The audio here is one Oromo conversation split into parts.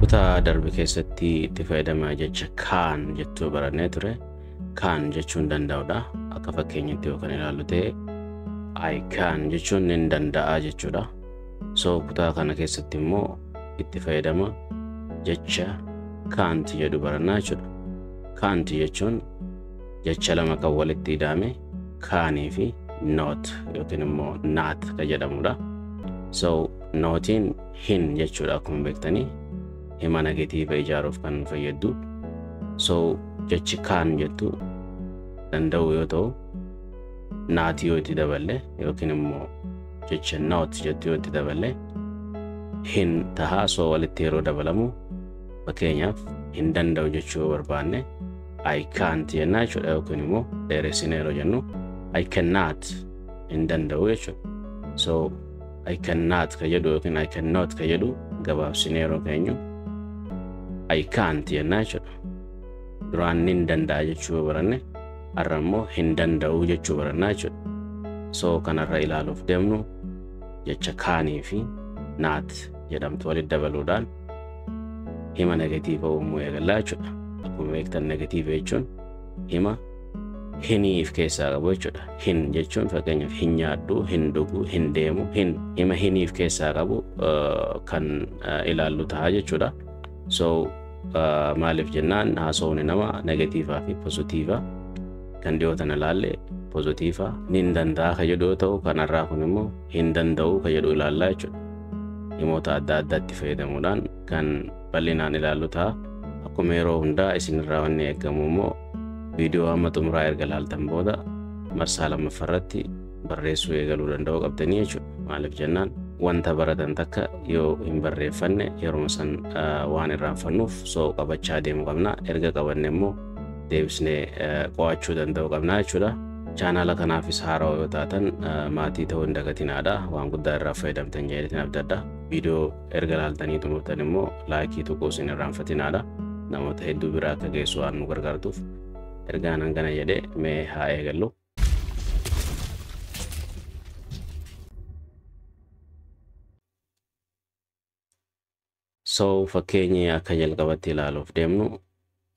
Kutaa darbe keessatti itti fayyadama jecha can jettuu barannee ture. Can jechuun danda'udha. Akka fakkeenyatti yoo kan ilaallu ta'e I can jechuun nin danda'a jechuudha. So kutaa kana keessatti immoo itti fayyadama jecha can't jedhu barannaa jechuudha. Can't jechuun jecha lama kan walitti hidhame canii fi not yookiin immoo not kan jedhamudha. So notiin hin jechuudha akkuma beektanii hima negatiiva ijaaruuf kan nu fayyaddu. So jechi can jettu danda'u yoo ta'u not yoo itti daballe yookiin immoo jecha not jettu yoo itti daballe hin tahaa. So walitti yeroo dabalamu fakkeenyaaf hin danda'u jechuu yoo barbaanne I can't jennaa jechuudha yookiin immoo dheeressine yeroo jennu I cannot hin danda'u jechuudha. So I cannot ka jedhu yookiin I cannot ka jedhu gabaabsine yeroo keenyu I can't jennaa jechuudha. Duraan nin danda'a jechuu yoo baranne har'a immoo hin danda'u jechuu barannaa jechuudha. So kanarra ilaaluuf deemnu jecha canii fi not jedhamtu walitti dabaluudhaan hima negatiiva uumuu eegallaa jechuudha. Akkuma beektan negatiiva jechuun hima hiniif keessaa qabu jechuudha. Hin jechuun fakkeenyaaf hin nyaadhu, hin dhugu, hin deemu, hin hima hiniif keessaa qabu kan ilaallu ta'a jechuudha. So maaliif jennaan haasawni nama negatiivaa fi pozitiiva kan dhiyootan ilaalle pozitiiva nin danda'a ka jedhu yoo ta'u kanarraa kun immoo hin danda'u ka jedhu ilaallaa jechuudha. Himoota adda addaatti fayyadamuudhaan kan bal'inaan ilaallu ta'a. Akkuma yeroo hundaa isinirraa wanni eegamu immoo viidiyoo amma xumuraa erga ilaaltan booda marsaa lammaffaarratti barreessuu eegaluu danda'uu qabdanii jechuudha. Maaliif jennaan wanta baratan takka yoo hin barreeffanne yeroo san waan irraanfannuuf so qabachaa deemuu qabna. Erga qabanne immoo deebisnee qo'achuu danda'uu qabna jechuudha. Chaanaala kanaafis haarawaa yoo taatan maatii ta'uu hin dagatinaadha. Waan guddaa irraa fayyadamtan jedheetiin abdadha. Viidiyoo erga ilaaltanii xumurtan immoo laayikii tuquu isin irraanfatinaadha. Namoota hedduu biraa akka geessu waan nu gargaartuuf ergaan hangana jedhee mee haa eegallu. So fakkeenyi akka jalqabatti ilaaluuf deemnu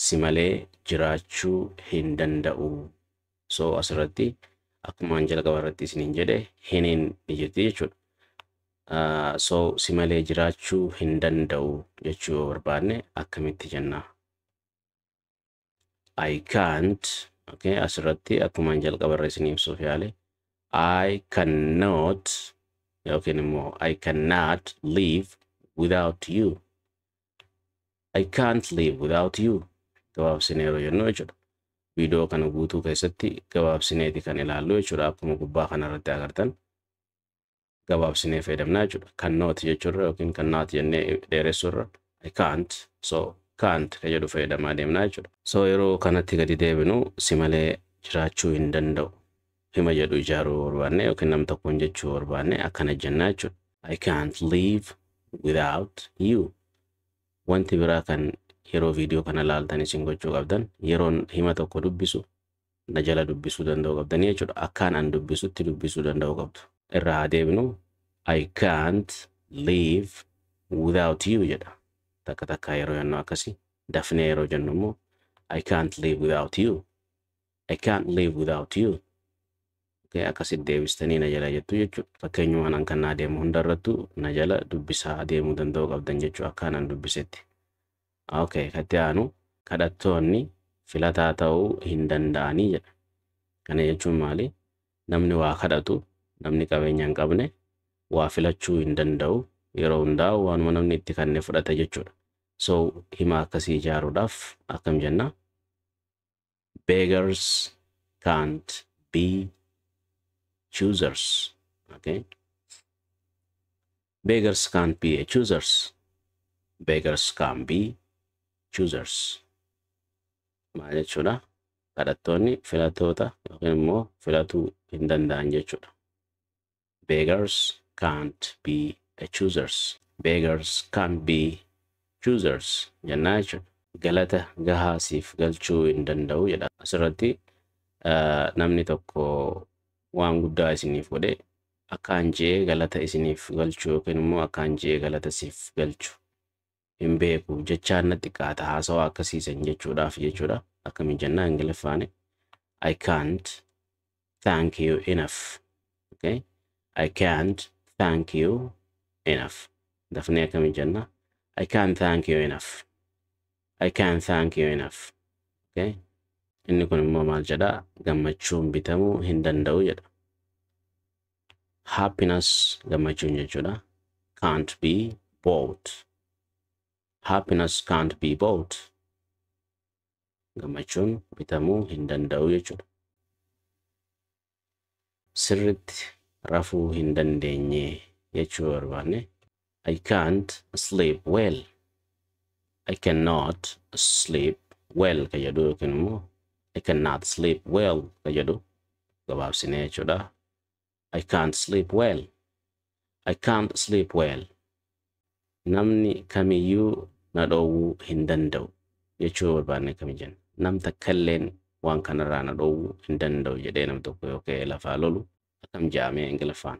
si malee jiraachuu hin danda'u. So asirratti akkuma jalqaba irratti isiniin jedhe hiniin ni jirti jechuudha. So si malee jiraachuu hin danda'u jechuu yoo barbaanne akkamitti jenna? I can't. Okay, asirratti akkuma jalqaba irra isin ibsuuf yaale I cannot yookiin immoo I cannot live without you. I can't live without you. Gabaabsinee yeroo jennu jechuudha. Viidiyoo kana guutuu keessatti gabaabsineeti kan ilaallu jechuudha. Akkuma gubbaa kanarratti agartan gabaabsinee fayyadamnaa jechuudha. Cannot jechuurra yookiin cannot jennee dheeressuurra I can't, so can't ka jedhu fayyadamaa deemnaa jechuudha. So yeroo kanatti gadi deebinu si malee jiraachuu hin danda'u hima jedhu ijaaruu barbaanne yookiin nam tokkoon jechuu barbaanne akkana jennaa jechuudha. I can't live without you. Wanti biraa kan yeroo viidiyoo kana ilaaltan isin gochuu qabdan yeroon hima tokko dubbisu na jala dubbisuu danda'uu qabdanii jechuudha. Akkaan an dubbisutti dubbisuu danda'uu qabdu. Irraa haa deebinu I can't live without you jedha. Takka takkaa yeroo jennu akkasi dafnee yeroo jennu immoo I can't live without you. I can't live without you. Okay, akkasitti deebistanii na jala jettu jechuudha. Fakkeenyumaan an kan naa deemu hundarrattu na jala dubbisaa deemuu danda'uu qabdan jechuudha akkaan an dubbisetti. Okay, katti aanu kadhattoonni filataa ta'uu hin danda'anii jedha. Kana jechuun maali? Namni waa kadhatu, namni qabeenya hin qabne waa filachuu hin danda'u. Yeroo hundaa waanuma namni itti kenne fudhata jechuudha. So hima akkasii ijaaruudhaaf akkam jenna? Beggars can't be choosers. Okay? Beggars can't be a choosers. Beggars can't be choosers. Maal jechuudha? Kadhattoonni filattoota yookiin immoo filatuu hin danda'an jechuudha. Beggars can't be a choosers. Beggars can't be choosers jennaa jechuudha. Galata gahaa siif galchuu hin danda'u jedha. Asirratti namni tokko waan guddaa isiniif godhe akkaan je'ee galata isiniif galchuu yookiin immoo akkaan je'ee galata siif galchu Hin beeku jechaan natti xiqqaata haasawaa akkasiisan jechuudhaaf jechuudha. Akkamiin jennaa Ingiliffaani? I can't thank you enough. Okay? I can't thank you enough. Dafnee akkamiin jenna? I can't thank you enough. I can't thank you enough. Okay? Inni kun immoo maal jedhaa? Gammachuun bitamuu hin danda'u jedha. Happiness, gammachuun jechuudha. Can't be bought. Happiness can't be bought. Gammachuun bitamuu hin danda'u jechuudha. Sirritti rafuu hin dandeenye jechuu barbaanne, I can't sleep well. I cannot sleep well ka jedhu yookiin immoo I cannot sleep well ka jedhu gabaabsinee jechuudha. I can't sleep well. I can't sleep well. Namni kamiyyuu na dhoowwuu hin danda'u jechuu barbaanne kami jenna? Nam takkalleen waan kanarraa na dhoowwuu hin danda'u jedhee nam tokko yoo ka'ee lafaa lolu akkam jedhamee Ingiliffaan?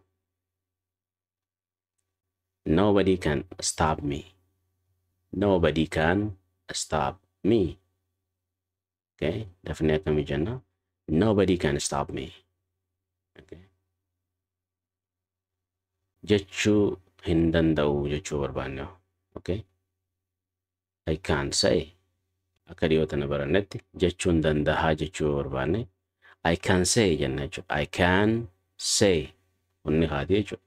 Nobody can stop me. Nobody can stop me. Okay, dafnee akkamii jenna? Nobody can stop me. Okay. Jechuu hin danda'u jechuu barbaanne. Okay. I can't say. Akka dhiyoo tana barannetti jechuun dandahaa jechuu barbaanne, I can say jenna jechuudha. I can say wanni haati jechuudha.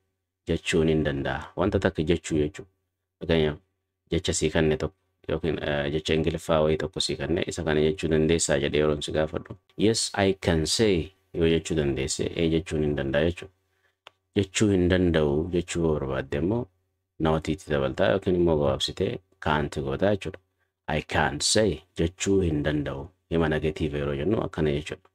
Jechuun hin danda'a. Wanta takka jechuu jechuudha. Fakkeenyaaf, jecha sii kanne tokko yookiin jecha Ingiliffaa wayii tokko sii kanne, isa kana jechuu dandeessaa jedhee yeroon si gaafadhu. Yes, I can say yoo jechuu dandeesse, ee jechuun hin danda'a jechuudha. Jechuu hin danda'u jechuu yoo barbaadde immoo notiitti dabaltaa yookiin immoo gabaabsitee can't gootaa jechuudha. I can't say, jechuu hin danda'u. Hima negative yeroo jennu akkana jechuudha.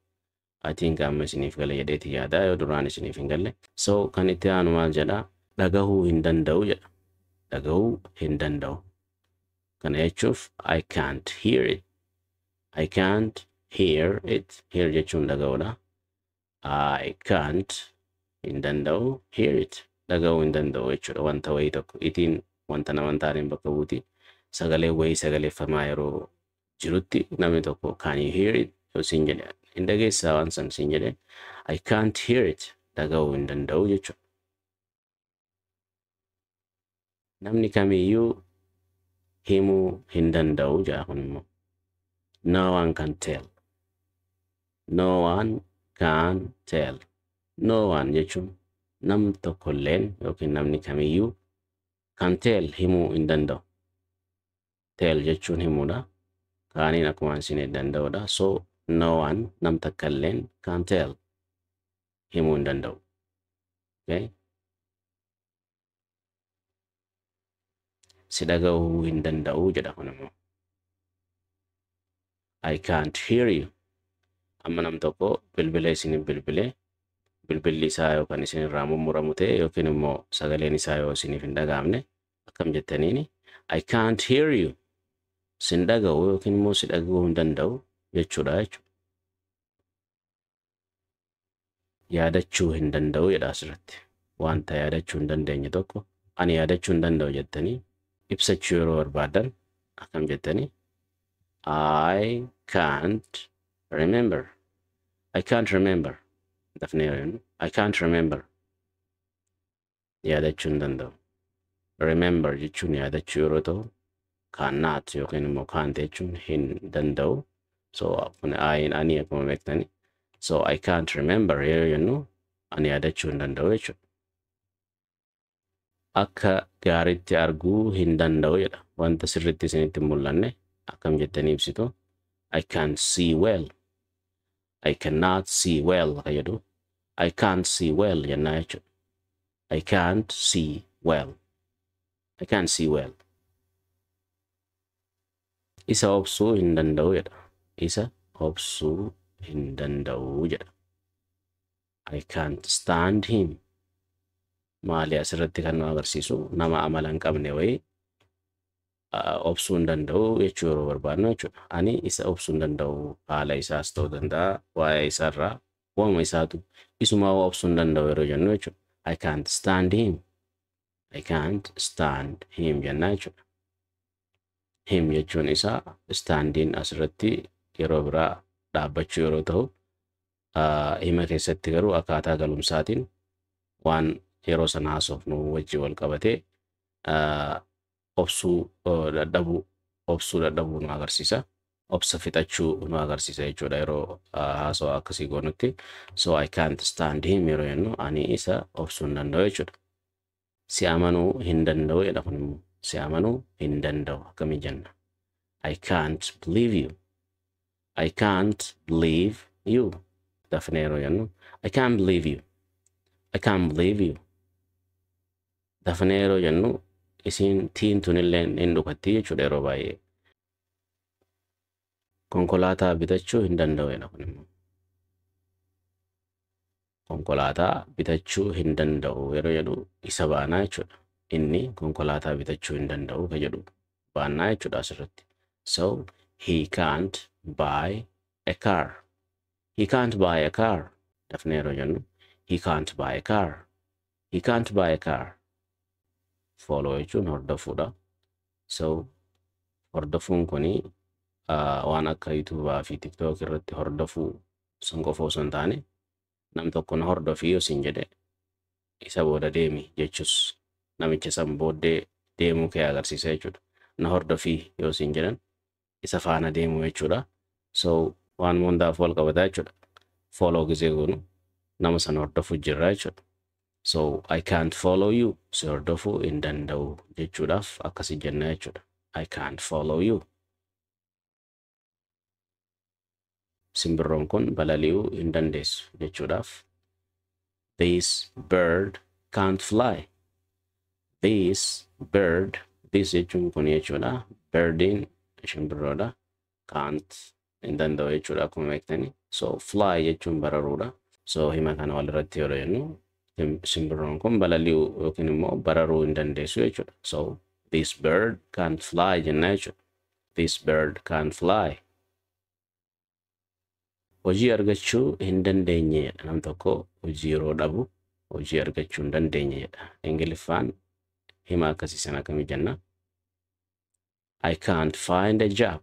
I think amma isiniif gale jedheeti yaada, yoo duraan isiniif hin galle. So kan itti aanu maal jedhaa? Dhagahuu hin danda'u jedha. Dhagahuu hin danda'u. Kana jechuuf I can't hear it. I can't hear it. Hear jechuun dhaga'uudha. I can't, hin danda'u, hear it. Dhaga'uu hin danda'u jechuudha. Wanta wayii tokko itiin wanta nama hin taaneen bakka buuti. Sagalee wayii sagaleeffamaa yeroo jirutti namni tokko "Can you hear it?" yoo siin jedhe, hin dhageessaa waan san siin jedhe, I can't hear it, dhaga'uu hin danda'u jechuudha. Namni kamiyyuu himuu hin danda'u jedha kun immoo. No one can tell. No one can tell. No one jechuun nam tokkolleen yookiin namni kamiyyuu, can tell, himuu hin danda'u. Tell jechuun himuudha. Caniin akkuma isin danda'udha. So no one, nam takkalleen, can tell, himuu hin danda'u. Okay? Si dhaga'uu hin danda'u jedha kun immoo. I can't hear you. Amma nam tokko bilbila isin bilbilee, bilbilli isaa yookaan isin irraa mummuramu ta'e yookiin immoo sagaleen isaa yoo isiniif hin dhaga'amne akkam jettaniini? I can't hear you. Sin dhaga'u yookiin immoo si dhaga'uu hin danda'u jechuudha jechuudha. Yaadachuu hin danda'u jedha asirratti. Wanta yaadachuu hin dandeenye tokko ani yaadachuu hin danda'u jettanii ibsachuu yeroo barbaadan akkam jettanii? I can't remember. I can't remember. Dafnee yeroo jennu, I can't remember. Yaadachuu hin danda'u. Remember jechuun yaadachuu yeroo ta'u, cannot yookiin immoo can't jechuun hin danda'u. So kun I'n ani akkuma beektani. So I can't remember yeroo jennu ani yaadachuu hin danda'u jechuudha. Akka gaariitti arguu hin danda'u jedha. Wanta sirriitti isinitti hin mul'anne akkam jettanii ibsitu? I can't see well. I cannot see well ka jedhu, I can't see well jennaa jechuudha. I can't see well. I can't see well. Isa obsuu hin danda'u jedha. Isa obsuu hin danda'u jedha. I can't stand him. Maali asirratti kan nu agarsiisu? Nama amala hin qabne wayii obsuu hin danda'u jechuu yeroo barbaadnu jechuudha. Ani isa obsuu hin danda'u, haala isaas ta'uu danda'a, waa'ee isaarraa waanuma isaatu isumaa obsuu hin danda'u yeroo jennu jechuudha. I can't stand him. I can't stand him jennaa jechuudha. Him jechuun isaa standiin asirratti yeroo biraa dhaabbachuu yeroo ta'u, hima keessatti garuu akkaataa galumsaatiin waan yeroo sana haasofnu wajjin wal qabatee obsuu dadhabuu, obsuu dadhabuu nu agarsiisa. Obsa fixachuu nu agarsiisa jechuudha yeroo haasawaa akkasii goonutti. So "I can't stand him" yeroo jennu ani isa obsuu hin danda'u jechuudha. Si amanuu hin danda'u jedha kun immoo. Si amanuu hin danda'u akkamii jenna? I can't believe you. I can't believe you. Dafnee yeroo jennu, "I can't believe you. I can't believe you." Dafnee yeroo jennu isiin tiin tunillee hin dhukatti jechuudha yeroo baay'ee. Konkolaataa bitachuu hin danda'u jedha kun immoo. Konkolaataa bitachuu hin danda'u yeroo jedhu isa baanaa jechuudha. Inni konkolaataa bitachuu hin danda'u ka jedhu baannaa jechuudha asirratti. So he can't buy a car. He can't buy a car. Dafnee yeroo jennu, "He can't buy a car. He can't buy a car." Follow jechuun hordofuudha. So hordofuun kuni waan akka YouTubaa fi TikTok irratti hordofuu sun qofa osoo hin taane, nam tokko na hordofii yoo siin jedhe isa booda deemi jechus namicha san booddee deemuu kee agarsiisa jechuudha. Na hordofii yoo siin jedhan isa faana deemuu jechuudha. So waan hundaaf wal qabataa jechuudha. Follow gizee goonu nama sana hordofuu jirra jechuudha. So "I can't follow you", si hordofuu hin danda'u jechuudhaaf akkasi jenna jechuudha. I can't follow you. Simbirroon kun balali'uu hin dandeessu jechuudhaaf, this bird can't fly. This bird, this jechuun kun jechuudha. Birdiin shimbirroodha. Can't hin danda'u jechuudha akkuma beektani. So fly jechuun bararuudha. So hima kana walirratti yeroo jennu simbirroon kun balali'uu yookiin immoo bararuu hin dandeessu jechuudha. So "This bird can't fly" jenna jechuudha. This bird can't fly. Hojii argachuu hin dandeenye jedha. Nam tokko hojii yeroo dhabu hojii argachuu hin dandeenye jedha. Ingiliffaan hima akkasii sana akkamii jenna? I can't find a job.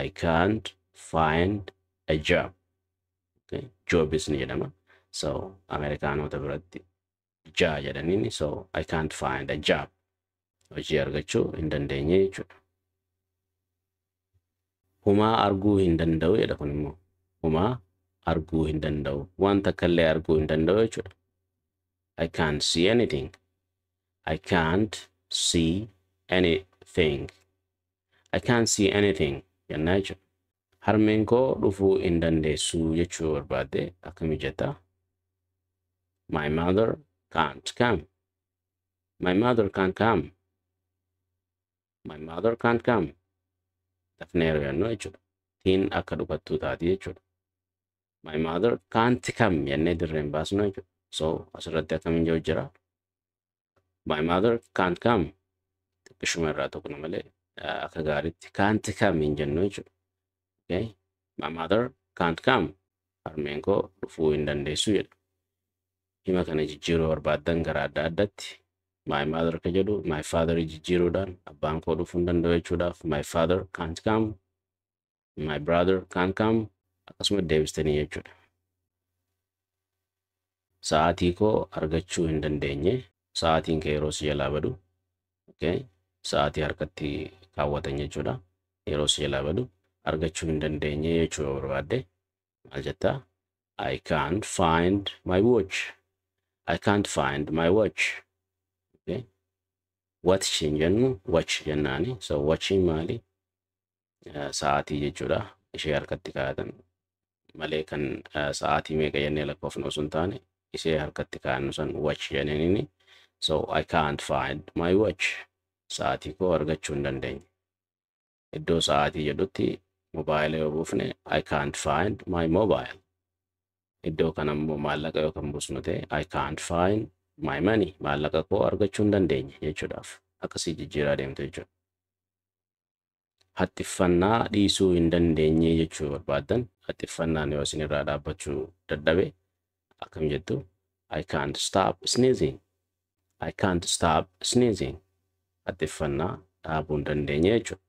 I can't find a job. Okay. Jobis ni jedhama. So Ameerikaanota biratti jaa jedhaniini, so "I can't find a job." Hojii argachuu hin dandeenye jechuudha. Humaa arguu hin danda'u jedha kun immoo. Humaa arguu hin danda'u. Waan takka illee arguu hin danda'u jechuudha. I can't see anything. I can't see anything. I can't see anything jennaa jechuudha. Harmeen koo dhufuu hin dandeessu jechuu barbaadde akkamii jetta? My mother can't come. My mother can't come. My mother can't come. Dafnee yeroo jennu jechuudha. Tiin akka dhukattuu taati jechuudha. "My mother can't come" jennee dirreen baasnu jechuudha. So asirratti akkamiin jiru jira? My mother can't come. Xiqqishuma irraa tuqna malee akka gaariitti "can't come" hin jennu jechuudha. Okay? My mother can't come. Harmeen koo dhufuu hin dandeessu jedha. Hima kana jijjiiruu barbaaddan gara adda addaatti "my mother" ka jedhu "my father" jijjiiruudhaan abbaan koo dhufuu hin danda'u jechuudhaaf "My father can't come", "My brother can't come", akkasuma deebistanii jechuudha. Sa'aatii koo argachuu hin dandeenye. Sa'aatiin kee yeroo si jalaa badu, okay? Sa'aatii harkatti kaawwatan jechuudha. Yeroo si jalaa badu argachuu hin dandeenye jechuu yoo barbaadde maal jettaa? I can't find my watch. I can't find my watch. Okay? Watch hin jennu, watch jennaani. So watchiin maali? Sa'aatii jechuudha. Ishee harkatti kaa'atan malee kan sa'aatii meeqa jennee lakkoofnu osoo hin taane ishee harkatti kaa'annu san watch jenneeni. So "I can't find my watch." Sa'aatii koo argachuu hin dandeenye. Iddoo sa'aatii jedhutti mobaayila yoo buufne, "I can't find my mobile." Iddoo kana immoo maallaqa yoo kan buusnu ta'e, "I can't find my money." Maallaqa koo argachuu hin dandeenye jechuudhaaf akkasii jijjiiraa deemtu jechuudha. Haxxiffannaa dhiisuu hin dandeenye jechuu barbaaddan, haxxiffannaan yoo isin irraa dhaabbachuu dadhabe akkam jettu? I can't stop sneezing. I can't stop sneezing. Haxxiffannaa Dhaabuu hin dandeenye jechuudha.